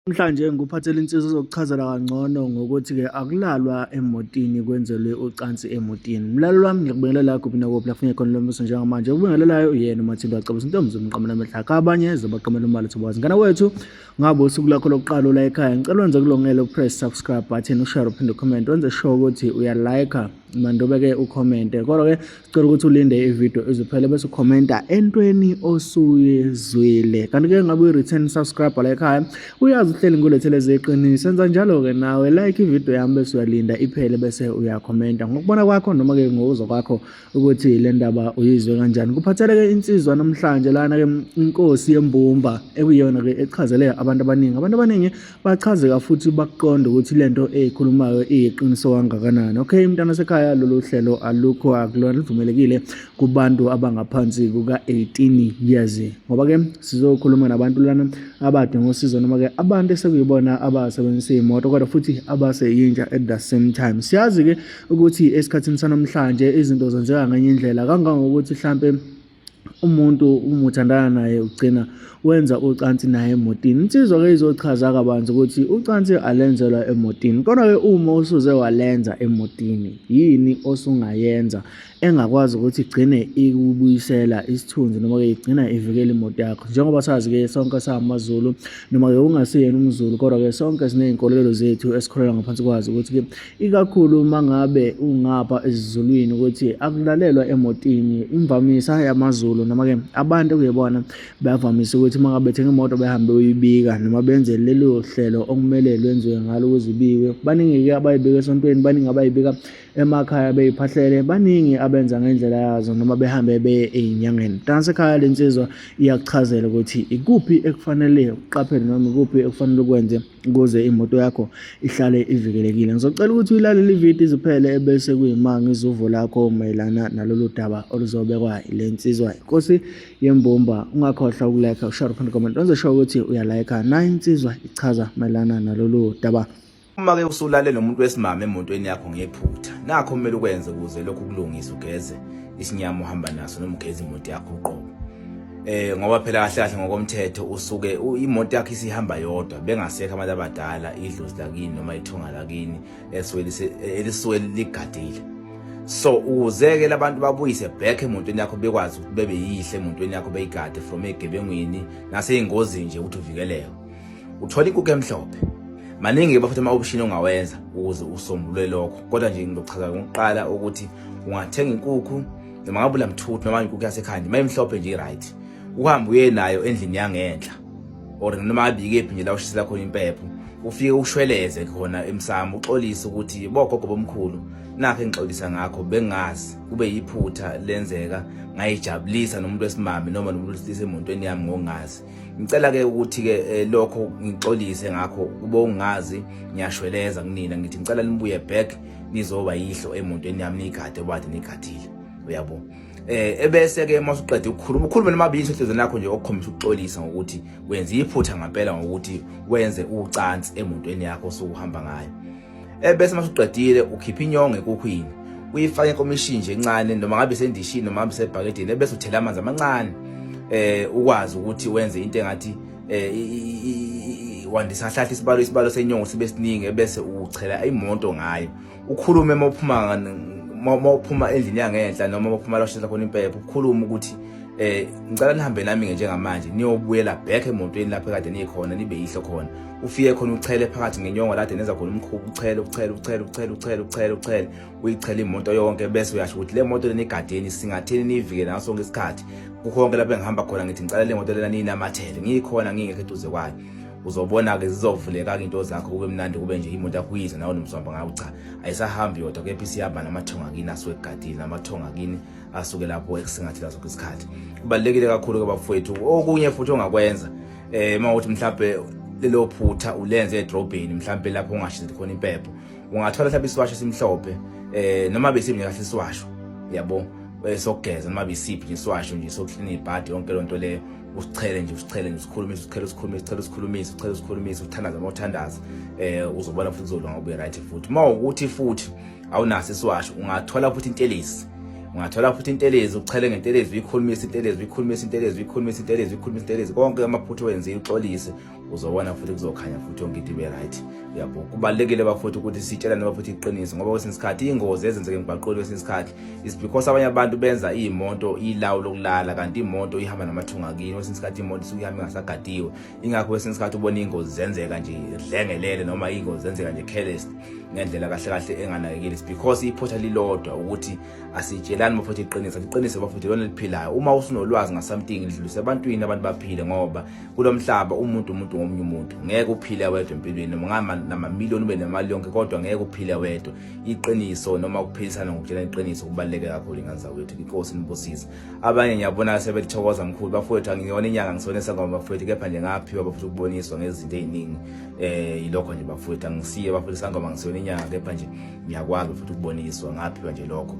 Namhlanje ngikuphathele insizwa ezokuchazela kangcono ngokuthi-ke akulalwa emotini kwenzelwe ucansi emotini. Mlaleli wami ngiyakubingelela kuphi nakuphi la kufuneka khona lo mbuso njengamanje. Ukubingelelayo uyena uMathilda wacebisa intombi zomqamela amehla abanye zobaqamela umali thobazi. Ngana wethu ngabe usuku lakho lokuqala ula ekhaya ngicela wenze kulongelo press subscribe button ushare uphinde comment wenze sure ukuthi uyalike mandobe ke ucommente kodwa ke Sicela ukuthi ulinde ividiyo iziphele bese ukhomenta entweni osuyizwile. Kanti ke ngabe uyi-return subscriber la ekhaya uyazi uhleli ngilethele eziqiniso. Senza njalo-ke nawe like ividiyo yami bese uyalinda iphele bese uyakhomenta ngokubona kwakho noma-ke ngokuzwa kwakho ukuthi le ndaba uyizwe kanjani. Kuphathele-ke insizwa namhlanje lana-ke inkosi yembumba ekuyiyona-ke echazele abantu abaningi. Abantu abaningi bachazeka futhi bakuqonda ukuthi lento eyikhulumayo iyiqiniso kangakanani. Okay, mntana sekhaya, lolu hlelo alukho akulona luvumelekile kubantu abangaphansi kuka-18 years, ngoba ke sizokhuluma nabantu lana abadinga usizo noma ke abantu esekuyibona abasebenzisa iy'moto kodwa futhi abaseyintsha at the same time. Siyazi ke ukuthi esikhathini sanamhlanje izinto zenzeka ngenye indlela kangangokuthi hlampe umuntu uma uthandana naye ugcina wenza ucansi naye emotini. Insizwa-ke izochaza kabanzi ukuthi ucansi alenzelwa emotini, kodwa-ke uma usuze walenza emotini yini osungayenza engakwazi ukuthi igcine ikubuyisela isithunzi noma-ke igcina ivikela imoto yakho. Njengoba sazi-ke sonke samaZulu noma-ke ungasiyena umZulu, kodwa-ke sonke siney'nkolelo zethu esikholelwa ngaphansi kwazo ukuthi-ke Ikakhulu uma ngabe ungapha esiZulwini ukuthi akulalelwa emotini, imvamisa yamaZulu noma-ke abantu okuyibona bavamise ukuthi uma ngabe bethenga imoto behambe beyoyibika noma benze lelo hlelo okumele lwenziwe ngalo ukuze ibikwe. Baningi-ke abayibika esontweni, baningi abayibika emakhaya beyiphahlele, baningi abenza ngendlela yazo noma behambe beye ey'nyangeni. Mntanasekhaya le nsizwa iyakuchazela ukuthi ikuphi ekufanele uqaphele noma ikuphi ekufanele ukwenze ukuze imoto yakho ihlale ivikelekile. Ngizocela ukuthi uyilalele ividiyo iziphele ebese kuyima ngizuvo lakho mayelana nalolu daba oluzobekwa ile nsizwa inkosi yembumba. Ungakhohlwa ukulike, ushare, uphinde comment, wenze sure ukuthi uyalayikha nayo insizwa ichaza mayelana nalolu daba. Uma-ke usulale nomuntu wesimame emotweni yakho ngephutha, nakho kumele ukwenze ukuze lokhu kulungise, ugeze isinyama ohamba naso noma ugeze imoto yakho uqobo. Ngoba phela kahle kahle ngokomthetho usuke imoto yakho isihamba yodwa bengasekho abantu abadala, idlozi lakini noma ithonga lakini elisuke elisuke ligadile. So ukuze-ke labantu babuyise back emotweni yakho, bekwazi ukuthi bebe yihle emotweni yakho, beyigade from ey'gebengwini nasey'ngozini nje ukuthi uvikeleke. Uthola inkukhu emhlophe. Maningi-ke bafethu ama-option ongawenza ukuze usombulule lokho, kodwa nje ngizochaza ngokuqala ukuthi ungathenga inkukhu noma ngabe ulamthuthu noma inkukhu yasekhaya nje, mayimhlophe nje i-right, uhambe uye nayo endlini yangenhla or noma ngabe ikephi nje la ushisela khona impepho, ufike ushweleze khona emsamo, uxolise ukuthi bogogo bomkhulu nakho engixolisa ngakho, bengazi kube yiphutha lenzeka, ngayijabulisa nomuntu wesimame noma nomuntu wesilisa emotweni yami ngokungazi. Ngicela ke ukuthi ke lokho ngixolise ngakho kube ungazi, ngiyashweleza kunina ngithi ngicela nibuye back nizoba yihlo emotweni yami, niyigade obade niyigadile, uyabo. Ebese ke uma usuqeda ukukhuluma, ukhulume noma biyini enhliziyweni yakho nje okukhombisa ukuxolisa ngokuthi wenze iphutha ngempela ngokuthi wenze ucansi emotweni yakho osukuhamba ngayo. Ebese uma usuqedile ukhipha inyongo enkukhwini, uyifake enkomishini nje encane noma ngabe sendishini noma ngabe sebhakedeni, ebese uthela amanzi amancane ukwazi ukuthi wenze into engathi wandisa kahle isibalo senyongo sibe siningi, ebese uchela imoto ngayo. Ukhulume uma uphuma endlini yangenhla noma uma uphuma la ushisa khona impepho, ukhulume ukuthi ngicela nihambe nami ke njengamanje niyobuyela back emotweni lapho ekade nikhona, nibe yihlo khona. Ufike khona uchele phakathi ngenyongo lade nenza khona umkhuba, uchele uchele uchele uchele uchele uchele uchele uyichele imoto yonke, bese uyasho ukuthi le moto lena igadeni singatheni niyivikele ngaso sonke isikhathi. Kukho konke lapho engihamba khona ngithi ngicela le moto lena niyinamathele, ngikhona ngingekho eduze kwayo. Uzobona-ke zizovuleka-ke into zakho, kube mnandi, kube nje imoto yakho uyize nawe nomswamba ngayo, cha ayisahambi yodwa kepha isihamba namathonga kini asuke egadile, namathonga kini asuke lapho ekusingathela sonke isikhathi. Kubalulekile kakhulu-ke bafowethu. Okunye futhi ongakwenza uma uthi mhlampe lelo phutha ulenze edrobheni, mhlampe lapho ungashisi khona impepho, ungathola mhlampe isiwasho esimhlophe noma besiphi nje kahle isiwasho, yabo, sokugeza noma besiphi nje isiwasho nje sokuklina ibhadi, yonke lonto leyo usichele nje, usichele nje, usikhulumise, usichele, usikhulumise, uchele, usikhulumise, uchele, usikhulumise, uthandaze uma uthandaza, uzobona futhi kuzolunga kube right futhi. Uma ukuthi futhi awunaso isiwasho, ungathola futhi intelezi, ungathola futhi intelezi, uchele ngentelezi, uyikhulumise intelezi, uyikhulumise intelezi, uyikhulumise intelezi, uyikhulumise intelezi, konke amaphutha owenzile uxolise, Uzobona futhi kuzokhanya futhi yonke into ibe right, yabo. Kubalulekile bafowethu ukuthi sitshelane bafowethu iqiniso, ngoba kwesinye isikhathi iy'ngozi ezenzeka emgwaqweni kwesinye isikhathi is because abanye abantu benza iy'moto ilawu lokulala, kanti imoto ihamba namathunga kini. Kwesinye isikhathi imoto isuke ihambe ingasagadiwe, ingakho kwesinye isikhathi ubona iy'ngozi zenzeka nje dlengelele, noma iy'ngozi zenzeka nje careless ngendlela kahle kahle enganakekile. It's because iphutha lilodwa ukuthi asitshelani bafowethu iqiniso. Iqiniso bafowethu lona liphilayo. Uma usunolwazi nga-something, lidlulise ebantwini, abantu baphile, ngoba kulo mhlaba umuntu umuntu ngomunye umuntu. Ngeke uphile wedwa empilweni, noma ngama namamiliyoni ube nemali yonke, kodwa ngeke uphile wedwa. Iqiniso noma ukuphilisana ngokutshela iqiniso kubaluleke kakhulu, ingane zakwethu. Inkosi nibusise. Abanye ngiyabona sebethokoza mkhulu. Bafowethu, angiyona inyanga, ngisona isangoma bafowethu, kepha nje ngaphiwa bafowethu ukuboniswa ngezinto ey'ningi. Yilokho nje bafowethu, angisiye bafowethu isangoma, ngisona inyanga, kepha nje ngiyakwazi futhi ukuboniswa, ngaphiwa nje lokho.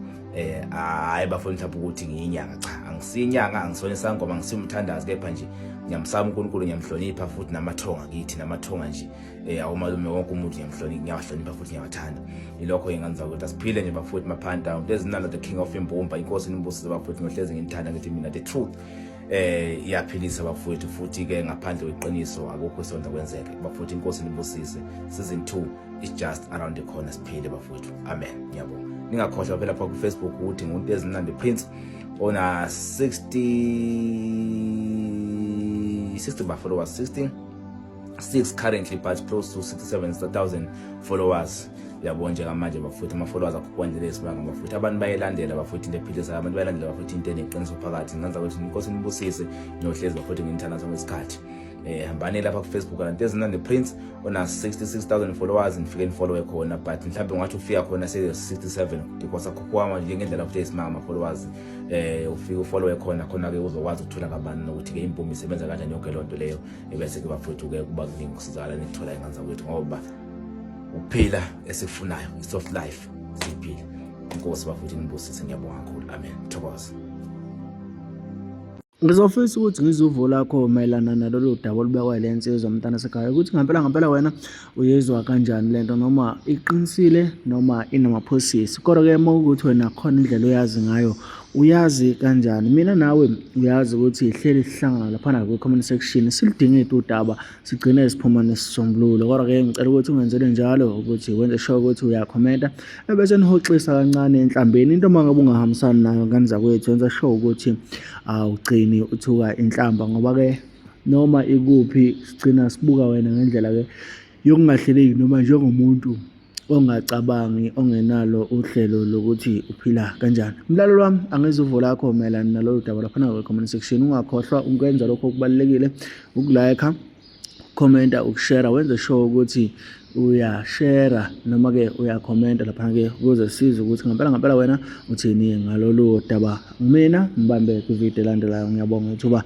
Hayi bafowethu, mhlawumbe ukuthi ngiyinyanga, cha, angisiyinyanga, angisona isangoma, ngisiyumthandazi, kepha nje ngiyamsaba uNkulunkulu, ngiyamhlonipha futhi namathonga kithi, namathonga nje awumalume, wonke umuntu ngiyamhlonipha, ngiyawahlonipha futhi ngiyawathanda. Ilokho engenza ukuthi asiphile nje bafowethu. Maphanta lezimnandi, the king of imbumba. Inkosi nimbusise bafowethu. Ngohlezi nginithanda, ngithi mina the truth iyaphilisa bafowethu, futhi ke ngaphandle kweqiniso akukho esonda kwenzeke bafowethu. Inkosi nibusise. Season 2 is just around the corner. Siphile bafowethu, amen. Ngiyabonga. Ningakhohlwa phela lapha ku Facebook ukuthi nguNto Ezimnandi Prince ona 60 60 ba followers, 66 currently, but close to 67,000 followers, yabo, njengamanje bafowethu. Ama-followers akhuphuka ndlela esimanga bafowethu. Abantu bayayilandela bafowethu into ephilisayo, abantu bayalandela bafowethu into eneqiniso phakathi. Ngenza ukuthi inkosi nibusise. Nohlezi bafowethu nginithanda sonke isikhathi. Hambani lapha ku-Facebook kanti Ezinandi Prince ona 66,000 followers, nifike nifollowe khona, but mhlawumbe ungathi ufika khona se 67 because akhuphuka manje ngendlela futhi esimanga ama-followers. Ufike ufollowe khona, khona ke uzokwazi ukuthola kabanzi nokuthi ke impumi isebenza kanjani, yonke loo nto leyo. Ebese ke bafowethu ke kuba kuningi kusizakala nikuthola, ingane zakwethu, ngoba ukuphila esikufunayo i-soft life siyiphile. Inkosi bafowethu nibusise. Ngiyabonga kakhulu, amen, thokoza. Ngizofisa ukuthi ngizwe uvo lakho mayelana nalolu daba olubekwa yile nsizwa, mntana sekhaya, ukuthi ngempela ngempela wena uyezwa kanjani lento, noma iqinisile noma inamaphosisi. Kodwa-ke uma kuwukuthi wena khona indlela oyazi ngayo, uyazi kanjani? Mina nawe uyazi ukuthi hleli sihlangana laphana kwi-comment section, siludingide udaba, sigcine siphuma nesisombululo. Kodwa-ke ngicela ukuthi ungenzele njalo, ukuthi wenze sure ukuthi uyakhomenta, ebese nihoxisa kancane enhlambeni into uma ngabe ungahambisani nayo. Ngane zakwethu, wenza sure ukuthi awugcini uthuka inhlamba, ngoba-ke noma ikuphi sigcina sibuka wena ngendlela-ke yokungahleleki noma njengomuntu ongacabangi, ongenalo uhlelo lokuthi uphila kanjani. Mlalelo wami, angizwe uvo lakho mayelana nalolu daba laphana kwi-comment section. Ungakhohlwa ukwenza lokho okubalulekile, ukulike, ukhomenta, ukushare. Wenze sure ukuthi uyashare noma-ke uyakhomenta laphana-ke, ukuze sizwe ukuthi ngempela ngempela wena uthini ngalolu daba. Mina ngibambe kwividiyo elandelayo. Ngiyabonga ithuba.